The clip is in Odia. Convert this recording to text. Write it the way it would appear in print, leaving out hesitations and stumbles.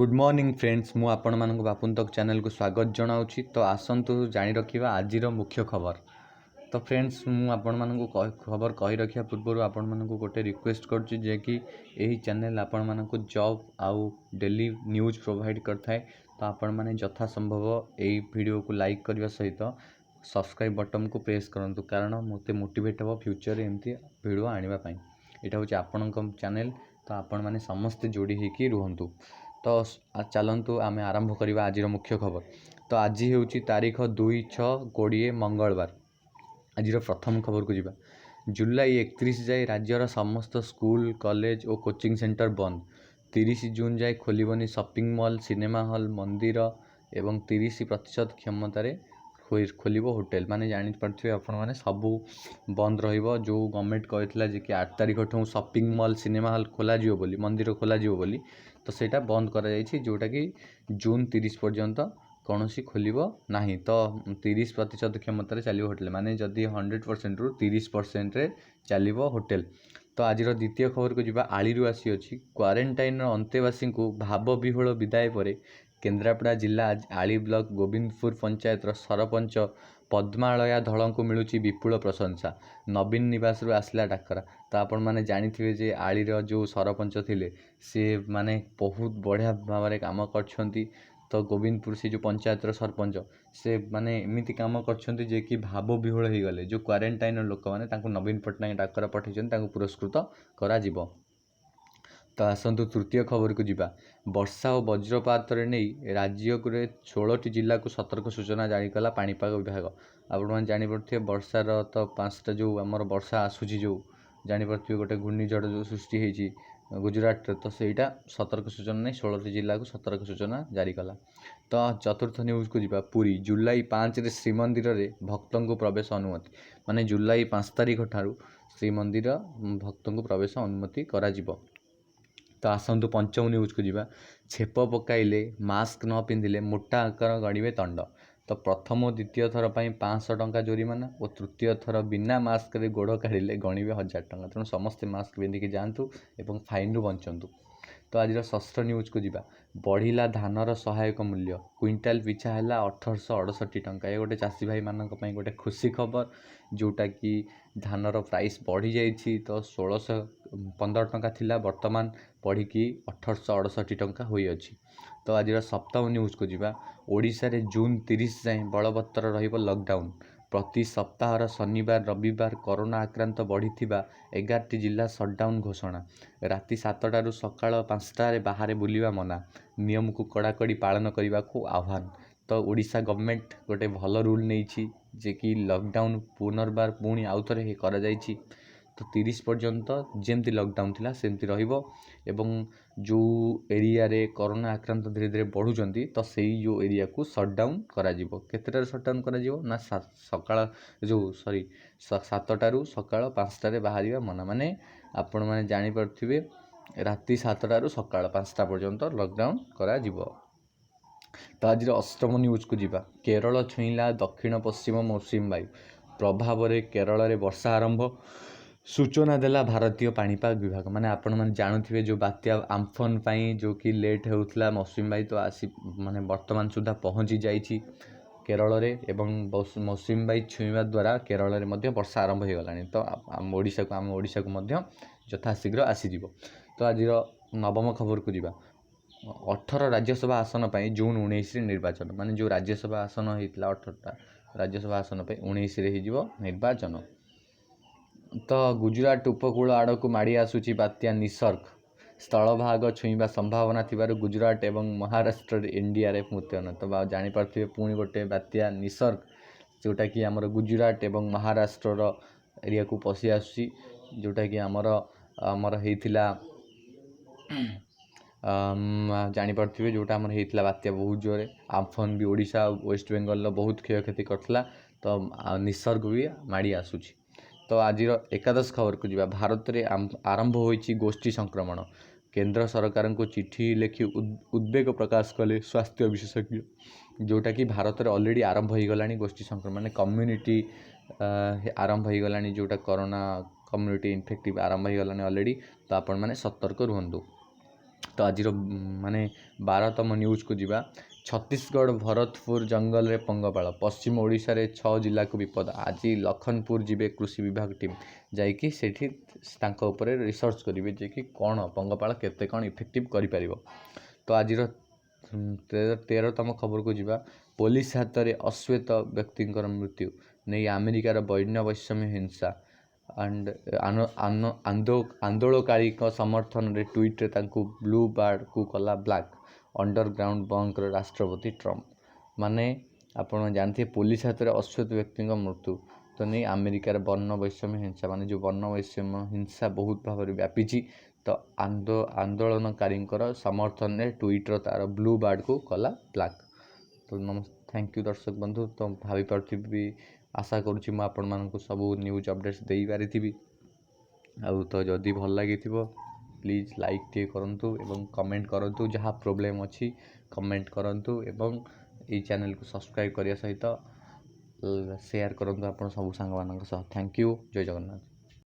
ଗୁଡ଼୍ ମର୍ଣ୍ଣିଂ ଫ୍ରେଣ୍ଡସ୍, ମୁଁ ଆପଣମାନଙ୍କୁ ବାପୁନ ତକ୍ ଚ୍ୟାନେଲକୁ ସ୍ୱାଗତ ଜଣାଉଛି। ତ ଆସନ୍ତୁ ଜାଣି ରଖିବା ଆଜିର ମୁଖ୍ୟ ଖବର। ତ ଫ୍ରେଣ୍ଡସ୍, ମୁଁ ଆପଣମାନଙ୍କୁ ଖବର କହି ରଖିବା ପୂର୍ବରୁ ଆପଣମାନଙ୍କୁ ଗୋଟେ ରିକ୍ୱେଷ୍ଟ କରୁଛି ଯେ କି ଏହି ଚ୍ୟାନେଲ୍ ଆପଣମାନଙ୍କୁ ଜବ୍ ଆଉ ଡେଲି ନ୍ୟୁଜ୍ ପ୍ରୋଭାଇଡ଼ କରିଥାଏ। ତ ଆପଣମାନେ ଯଥା ସମ୍ଭବ ଏଇ ଭିଡ଼ିଓକୁ ଲାଇକ୍ କରିବା ସହିତ ସବସ୍କ୍ରାଇବ୍ ବଟନ୍କୁ ପ୍ରେସ୍ କରନ୍ତୁ, କାରଣ ମୋତେ ମୋଟିଭେଟ୍ ହେବ ଫ୍ୟୁଚର୍ରେ ଏମିତି ଭିଡ଼ିଓ ଆଣିବା ପାଇଁ। ଏଇଟା ହେଉଛି ଆପଣଙ୍କ ଚ୍ୟାନେଲ୍, ତ ଆପଣମାନେ ସମସ୍ତେ ଯୋଡ଼ି ହେଇକି ରୁହନ୍ତୁ। ତ ଚାଲନ୍ତୁ ଆମେ ଆରମ୍ଭ କରିବା ଆଜିର ମୁଖ୍ୟ ଖବର। ତ ଆଜି ହେଉଛି ତାରିଖ 2/6/20, ମଙ୍ଗଳବାର। ଆଜିର ପ୍ରଥମ ଖବରକୁ ଯିବା। ଜୁଲାଇ 31 ଯାଏ ରାଜ୍ୟର ସମସ୍ତ ସ୍କୁଲ, କଲେଜ ଓ କୋଚିଂ ସେଣ୍ଟର ବନ୍ଦ। 30 ଜୁନ୍ ଯାଏ ଖୋଲିବନି ସପିଂ ମଲ୍, ସିନେମା ହଲ୍, ମନ୍ଦିର ଏବଂ 30% କ୍ଷମତାରେ ଖୋଲିବ ହୋଟେଲ। ମାନେ ଜାଣିପାରୁଥିବେ ଆପଣମାନେ, ସବୁ ବନ୍ଦ ରହିବ। ଯେଉଁ ଗଭର୍ଣ୍ଣମେଣ୍ଟ କହିଥିଲା ଯେ କି 8 ତାରିଖଠୁ ସପିଂ ମଲ୍, ସିନେମା ହଲ୍ ଖୋଲାଯିବ ବୋଲି, ମନ୍ଦିର ଖୋଲାଯିବ ବୋଲି, ତ ସେଇଟା ବନ୍ଦ କରାଯାଇଛି, ଯେଉଁଟାକି ଜୁନ୍ 30 ପର୍ଯ୍ୟନ୍ତ କୌଣସି ଖୋଲିବ ନାହିଁ। ତ 30% କ୍ଷମତାରେ ଚାଲିବ ହୋଟେଲ, ମାନେ ଯଦି 100%ରୁ 30%ରେ ଚାଲିବ ହୋଟେଲ। ତ ଆଜିର ଦ୍ୱିତୀୟ ଖବରକୁ ଯିବା। ଆଳିରୁ ଆସିଅଛି, କ୍ୱାରେଣ୍ଟାଇନ୍ର ଅନ୍ତେବାସୀଙ୍କୁ ଭାବବିହ୍ୱଳ ବିଦାୟ ପରେ କେନ୍ଦ୍ରାପଡ଼ା ଜିଲ୍ଲା ଆଳି ବ୍ଲକ ଗୋବିନ୍ଦପୁର ପଞ୍ଚାୟତର ସରପଞ୍ଚ ପଦ୍ମାଳୟା ଧଳଙ୍କୁ ମିଳୁଛି ବିପୁଳ ପ୍ରଶଂସା। ନବୀନ ନିବାସରୁ ଆସିଲା ଡାକରା। ତ ଆପଣମାନେ ଜାଣିଥିବେ ଯେ ଆଳିର ଯେଉଁ ସରପଞ୍ଚ ଥିଲେ, ସିଏ ମାନେ ବହୁତ ବଢ଼ିଆ ଭାବରେ କାମ କରିଛନ୍ତି। ତ ଗୋବିନ୍ଦପୁର ସେ ଯେଉଁ ପଞ୍ଚାୟତର ସରପଞ୍ଚ, ସେ ମାନେ ଏମିତି କାମ କରିଛନ୍ତି ଯେ କି ଭାବବିହ୍ୱଳ ହେଇଗଲେ ଯେଉଁ କ୍ୱାରେଣ୍ଟାଇନ୍ର ଲୋକମାନେ। ତାଙ୍କୁ ନବୀନ ପଟ୍ଟନାୟକ ଡାକରା ପଠାଇଛନ୍ତି, ତାଙ୍କୁ ପୁରସ୍କୃତ କରାଯିବ। ତ ଆସନ୍ତୁ ତୃତୀୟ ଖବରକୁ ଯିବା। ବର୍ଷା ଓ ବଜ୍ରପାତରେ ନେଇ ରାଜ୍ୟରେ 16ଟି ଜିଲ୍ଲାକୁ ସତର୍କ ସୂଚନା ଜାରି କଲା ପାଣିପାଗ ବିଭାଗ। ଆପଣମାନେ ଜାଣିପାରୁଥିବେ ବର୍ଷାର ତ 5ଟା ଯେଉଁ ଆମର ବର୍ଷା ଆସୁଛି, ଯେଉଁ ଜାଣିପାରୁଥିବେ ଗୋଟେ ଘୂର୍ଣ୍ଣିଝଡ଼ ଯେଉଁ ସୃଷ୍ଟି ହେଇଛି ଗୁଜୁରାଟରେ, ତ ସେଇଟା ସତର୍କ ସୂଚନା ନେଇ 16ଟି ଜିଲ୍ଲାକୁ ସତର୍କ ସୂଚନା ଜାରି କଲା। ତ ଚତୁର୍ଥ ନ୍ୟୁଜ୍କୁ ଯିବା। ପୁରୀ, ଜୁଲାଇ 5ରେ ଶ୍ରୀମନ୍ଦିରରେ ଭକ୍ତଙ୍କୁ ପ୍ରବେଶ ଅନୁମତି। ମାନେ ଜୁଲାଇ 5 ତାରିଖ ଠାରୁ ଶ୍ରୀମନ୍ଦିର ଭକ୍ତଙ୍କୁ ପ୍ରବେଶ ଅନୁମତି କରାଯିବ। ତ ଆସନ୍ତୁ ପଞ୍ଚମ ନ୍ୟୁଜ୍କୁ ଯିବା। ଛେପ ପକାଇଲେ, ମାସ୍କ ନ ପିନ୍ଧିଲେ ମୋଟା ଆକାର ଗଣିବେ ତଣ୍ଡ। ତ ପ୍ରଥମ ଓ ଦ୍ୱିତୀୟ ଥର ପାଇଁ 500 ଟଙ୍କା ଜୋରିମାନା ଓ ତୃତୀୟ ଥର ବିନା ମାସ୍କରେ ଗୋଡ଼ କାଢ଼ିଲେ ଗଣିବେ 1000 ଟଙ୍କା। ତେଣୁ ସମସ୍ତେ ମାସ୍କ ପିନ୍ଧିକି ଯାଆନ୍ତୁ ଏବଂ ଫାଇନ୍ରୁ ବଞ୍ଚନ୍ତୁ। ତ ଆଜିର ଷଷ୍ଠ ନ୍ୟୁଜ୍କୁ ଯିବା। ବଢ଼ିଲା ଧାନର ସହାୟକ ମୂଲ୍ୟ, କୁଇଣ୍ଟାଲ ପିଛା ହେଲା 1868 ଟଙ୍କା। ଏ ଗୋଟେ ଚାଷୀ ଭାଇମାନଙ୍କ ପାଇଁ ଗୋଟେ ଖୁସି ଖବର, ଯେଉଁଟାକି ଧାନର ପ୍ରାଇସ୍ ବଢ଼ିଯାଇଛି। ତ 1615 ଟଙ୍କା ଥିଲା, ବର୍ତ୍ତମାନ ବଢ଼ିକି 1868 ଟଙ୍କା ହୋଇଅଛି। ତ ଆଜିର ସପ୍ତମ ନ୍ୟୁଜ୍କୁ ଯିବା। ଓଡ଼ିଶାରେ ଜୁନ୍ 30 ଯାଏଁ ବଳବତ୍ତର ରହିବ ଲକଡାଉନ୍। ପ୍ରତି ସପ୍ତାହର ଶନିବାର, ରବିବାର କରୋନା ଆକ୍ରାନ୍ତ ବଢ଼ିଥିବା 11ଟି ଜିଲ୍ଲା ସଟ୍ଡାଉନ୍ ଘୋଷଣା। ରାତି 7ଟାରୁ ସକାଳ 5ଟାରେ ବାହାରେ ବୁଲିବା ମନା। ନିୟମକୁ କଡ଼ାକଡ଼ି ପାଳନ କରିବାକୁ ଆହ୍ୱାନ। ତ ଓଡ଼ିଶା ଗଭର୍ଣ୍ଣମେଣ୍ଟ ଗୋଟେ ଭଲ ରୁଲ୍ ନେଇଛି ଯେ କି ଲକଡାଉନ୍ ପୁନର୍ବାର ପୁଣି ଆଉଥରେ କରାଯାଇଛି। ତ 30 ପର୍ଯ୍ୟନ୍ତ ଯେମିତି ଲକଡାଉନ୍ ଥିଲା ସେମିତି ରହିବ ଏବଂ ଯେଉଁ ଏରିଆରେ କରୋନା ଆକ୍ରାନ୍ତ ଧୀରେ ଧୀରେ ବଢ଼ୁଛନ୍ତି, ତ ସେଇ ଯେଉଁ ଏରିଆକୁ ସଟ୍ଡାଉନ୍ କରାଯିବ। କେତେଟାରୁ ସଟ୍ଡାଉନ୍ କରାଯିବ ନା ସକାଳ ଯେଉଁ ସରି 7ଟାରୁ ସକାଳ 5ଟାରେ ବାହାରିବା ମନା। ମାନେ ଆପଣମାନେ ଜାଣିପାରୁଥିବେ, ରାତି 7ଟାରୁ ସକାଳ 5ଟା ପର୍ଯ୍ୟନ୍ତ ଲକଡାଉନ୍ କରାଯିବ। ତ ଆଜିର ଅଷ୍ଟମ ନ୍ୟୁଜ୍କୁ ଯିବା। କେରଳ ଛୁଇଁଲା ଦକ୍ଷିଣ ପଶ୍ଚିମ ମୌସୁମୀ ବାୟୁ, ପ୍ରଭାବରେ କେରଳରେ ବର୍ଷା ଆରମ୍ଭ, ସୂଚନା ଦେଲା ଭାରତୀୟ ପାଣିପାଗ ବିଭାଗ। ମାନେ ଆପଣମାନେ ଜାଣୁଥିବେ ଯେଉଁ ବାତ୍ୟା ଆମ୍ଫନ୍ ପାଇଁ ଯେଉଁ କି ଲେଟ୍ ହେଉଥିଲା ମୌସୁମୀ ବାୟୁ, ତ ଆସି ମାନେ ବର୍ତ୍ତମାନ ସୁଦ୍ଧା ପହଞ୍ଚି ଯାଇଛି କେରଳରେ ଏବଂ ମୌସୁମୀ ବାୟୁ ଛୁଇଁବା ଦ୍ୱାରା କେରଳରେ ମଧ୍ୟ ବର୍ଷା ଆରମ୍ଭ ହୋଇଗଲାଣି। ତ ଆମ ଓଡ଼ିଶାକୁ ମଧ୍ୟ ଯଥାଶୀଘ୍ର ଆସିଯିବ। ତ ଆଜିର ନବମ ଖବରକୁ ଯିବା। 18 ରାଜ୍ୟସଭା ଆସନ ପାଇଁ ଜୁନ୍ 19ରେ ନିର୍ବାଚନ। ମାନେ ଯେଉଁ ରାଜ୍ୟସଭା ଆସନ ହେଇଥିଲା, 18ଟା ରାଜ୍ୟସଭା ଆସନ ପାଇଁ 19ରେ ହେଇଯିବ ନିର୍ବାଚନ। ତ ଗୁଜୁରାଟ ଉପକୂଳ ଆଡ଼କୁ ମାଡ଼ି ଆସୁଛି ବାତ୍ୟା ନିସର୍ଗ। ସ୍ଥଳଭାଗ ଛୁଇଁବା ସମ୍ଭାବନା ଥିବାରୁ ଗୁଜୁରାଟ ଏବଂ ମହାରାଷ୍ଟ୍ରରେ ଏନ୍ଡିଆର୍ଏଫ୍ ମୁତୟନ। ତ ଜାଣିପାରୁଥିବେ, ପୁଣି ଗୋଟେ ବାତ୍ୟା ନିସର୍ଗ, ଯେଉଁଟାକି ଆମର ଗୁଜୁରାଟ ଏବଂ ମହାରାଷ୍ଟ୍ରର ଏରିଆକୁ ପଶି ଆସୁଛି, ଯେଉଁଟାକି ଆମର ହେଇଥିଲା, ଜାଣିପାରୁଥିବେ, ଯେଉଁଟା ଆମର ହେଇଥିଲା ବାତ୍ୟା ବହୁତ ଜୋରେ ଆମ୍ଫନ୍ ବି ଓଡ଼ିଶା ଆଉ ୱେଷ୍ଟବେଙ୍ଗଲର ବହୁତ କ୍ଷୟକ୍ଷତି କରିଥିଲା। ତ ନିସର୍ଗ ବି ମାଡ଼ି ଆସୁଛି। ତ ଆଜିର ଏକାଦଶ ଖବରକୁ ଯିବା। ଭାରତରେ ଆରମ୍ଭ ହୋଇଛି ଗୋଷ୍ଠୀ ସଂକ୍ରମଣ। କେନ୍ଦ୍ର ସରକାରଙ୍କୁ ଚିଠି ଲେଖି ଉଦ୍ବେଗ ପ୍ରକାଶ କଲେ ସ୍ୱାସ୍ଥ୍ୟ ବିଶେଷଜ୍ଞ। ଯେଉଁଟାକି ଭାରତରେ ଅଲରେଡ଼ି ଆରମ୍ଭ ହୋଇଗଲାଣି ଗୋଷ୍ଠୀ ସଂକ୍ରମଣ, ମାନେ କମ୍ୟୁନିଟି ଆରମ୍ଭ ହୋଇଗଲାଣି, ଯେଉଁଟା କରୋନା କମ୍ୟୁନିଟି ଇନଫେକ୍ଟିଭ୍ ଆରମ୍ଭ ହୋଇଗଲାଣି ଅଲରେଡ଼ି। ତ ଆପଣମାନେ ସତର୍କ ରୁହନ୍ତୁ। ତ ଆଜିର ମାନେ 12ତମ ନ୍ୟୁଜ୍କୁ ଯିବା। ଛତିଶଗଡ଼ ଭରତପୁର ଜଙ୍ଗଲରେ ପଙ୍ଗପାଳ, ପଶ୍ଚିମ ଓଡ଼ିଶାରେ 6 ଜିଲ୍ଲାକୁ ବିପଦ। ଆଜି ଲଖନପୁର ଯିବେ କୃଷି ବିଭାଗ ଟିମ୍, ଯାଇକି ସେଇଠି ତାଙ୍କ ଉପରେ ରିସର୍ଚ୍ଚ କରିବେ ଯେ କି କ'ଣ ପଙ୍ଗପାଳ କେତେ କ'ଣ ଇଫେକ୍ଟିଭ୍ କରିପାରିବ। ତ ଆଜିର 13ତମ ଖବରକୁ ଯିବା। ପୋଲିସ ହାତରେ ଅଶ୍ୱେତ ବ୍ୟକ୍ତିଙ୍କର ମୃତ୍ୟୁ ନେଇ ଆମେରିକାର ବର୍ଣ୍ଣ ବୈଷମ୍ୟ ହିଂସା ଆଣ୍ଡ ଆନ୍ଦୋଳନକାରୀଙ୍କ ସମର୍ଥନରେ ଟ୍ୱିଟ୍ରେ ତାଙ୍କୁ ବ୍ଲୁ ବାର୍ଡ଼କୁ କଲା ବ୍ଲାକ୍ ଅଣ୍ଡରଗ୍ରାଉଣ୍ଡ ବଙ୍କର ରାଷ୍ଟ୍ରପତି ଟ୍ରମ୍ପ। ମାନେ ଆପଣ ଜାଣିଥିବେ, ପୋଲିସ ହାତରେ ଅଶ୍ୱେତ ବ୍ୟକ୍ତିଙ୍କ ମୃତ୍ୟୁ ତ ନେଇ ଆମେରିକାର ବର୍ଣ୍ଣ ବୈଷମ୍ୟ ହିଂସା, ମାନେ ଯେଉଁ ବର୍ଣ୍ଣ ବୈଷମ୍ୟ ହିଂସା ବହୁତ ଭାବରେ ବ୍ୟାପିଛି, ତ ଆନ୍ଦୋଳନକାରୀଙ୍କର ସମର୍ଥନରେ ଟ୍ୱିଟର ତାର ବ୍ଲୁ ବାର୍ଡ଼କୁ କଲା ବ୍ଲାକ୍। ତ thank you ଦର୍ଶକ ବନ୍ଧୁ। ତ ଭାବିପାରୁଥିବି, ଆଶା କରୁଛି ମୁଁ ଆପଣମାନଙ୍କୁ ସବୁ ନ୍ୟୁଜ୍ ଅପଡ଼େଟ୍ସ ଦେଇପାରିଥିବି। ଆଉ ତ ଯଦି ଭଲ ଲାଗିଥିବ, ପ୍ଲିଜ୍ ଲାଇକ୍ ଟିକେ କରନ୍ତୁ ଏବଂ କମେଣ୍ଟ କରନ୍ତୁ। ଯାହା ପ୍ରୋବ୍ଲେମ୍ ଅଛି କମେଣ୍ଟ କରନ୍ତୁ ଏବଂ ଏଇ ଚ୍ୟାନେଲକୁ ସବସ୍କ୍ରାଇବ୍ କରିବା ସହିତ ସେୟାର କରନ୍ତୁ ଆପଣ ସବୁ ସାଙ୍ଗମାନଙ୍କ ସହ। Thank you, Jay Jagannath.